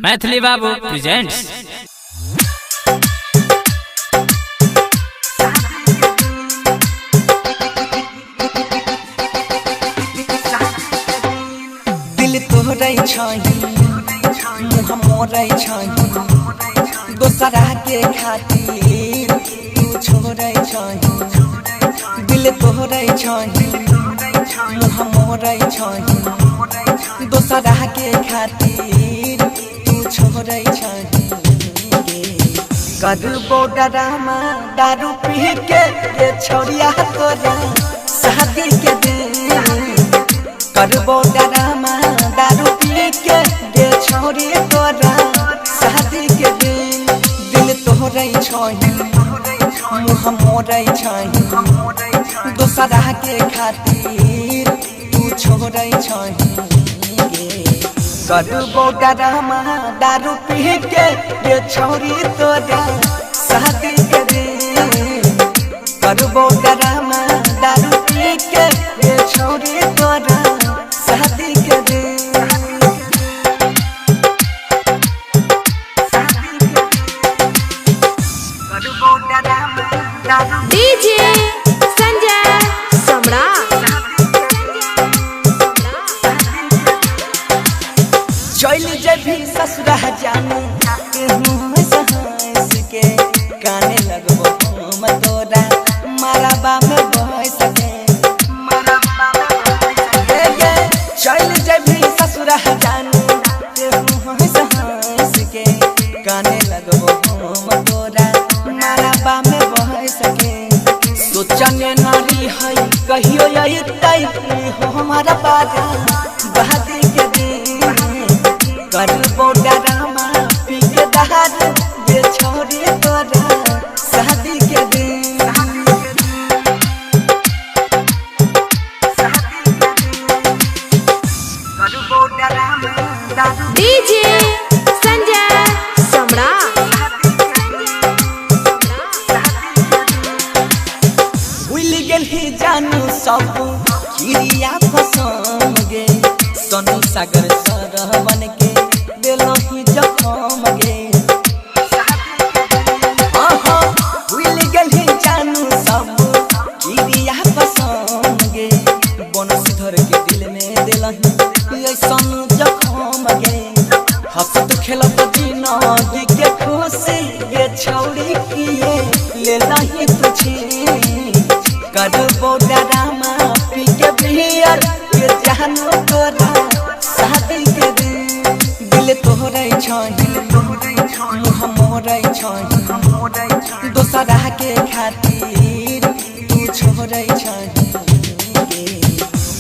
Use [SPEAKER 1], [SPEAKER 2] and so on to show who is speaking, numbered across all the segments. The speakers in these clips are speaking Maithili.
[SPEAKER 1] मैथिली बाबू प्रेजेंट्स।
[SPEAKER 2] दिल तोड़ै छही मुँह मोड़ै छही दोसरा के खातिर तू छोड़ै छही। दिल तोड़ै छही मुँह मोड़ै छही दोसरा के खातिर तू छोड़ै छही। करबो डरामा दारू पी के ये छोरिया तोरा शादी के दिन। करबो डरामा दारू पी के गे छोरी तोरा शादी के दिन। दिल तोड़ै छही मुँह मोड़ै छही दोसरा के खातिर तू छोड़ै छही। करबो डरामा दारू पी के गे छोरी तोरा शादी के दिन। करबो डरामा दारू पी के गे छोरी तोरा शादी के दिन।
[SPEAKER 3] डीजे संजय सम्राट।
[SPEAKER 2] चल जबी ससुरा जानू हंस के काने लगबो हम तोरा मरबा में बह सके। चल जबी ससुरा जानू हंस हंस के काने लगबो हम तोरा मरबा में बह सके। सोचने नारी है कहियो अइतै हमारा पारा बहादी के दिन। करबो डरामा पी के दारू ये छोरी तोरा शादी के दिन।
[SPEAKER 3] डीजे संजय सम्राट।
[SPEAKER 2] भूल गेलही जानू सब किरिया कसम गे सोनू सागर सरवन के देलही जखम गे। भूल गेलही जानू सब किरिया कसम गे बनसीधर के दिल में देलही ऐसन जखम गे। हंसत खेलत जिनगी के खुशी गे छौड़ी किए लेलही तुझे। करबो डरामा पी के बियर के जानू तोरा शादी के दिन। दिल तोड़ै छही मुँह मोड़ै छही दोसरा के खातिर तू छोड़ै छही।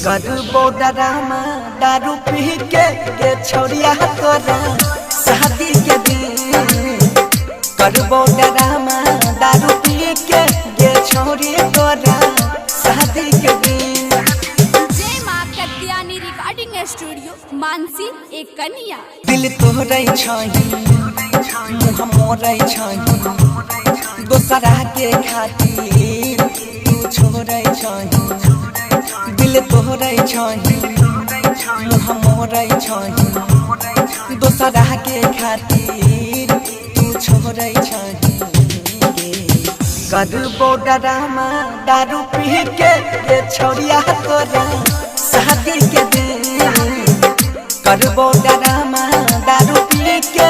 [SPEAKER 2] करबो डरामा दारू पी के गे छोरिया तोरा शादी के दिन। करबो डरामा दारू पी के गे छोरी तोरा शादी के दिन।
[SPEAKER 4] जय माँ कत्यानी रिकॉर्डिंग स्टूडियो मानसी एक कन्या।
[SPEAKER 2] दिल तोड़ै छही मुँह मोड़ै छही दोसरा के खातिर तू छोड़ै छही। दिल तोड़ै छही मुँह मोड़ै छही दोसरा के खातिर तू छोड़ै छही। करबो डरामा दारू पी के गे छोरिया तोरा शादी के दिन। करबो डरामा दारू पी के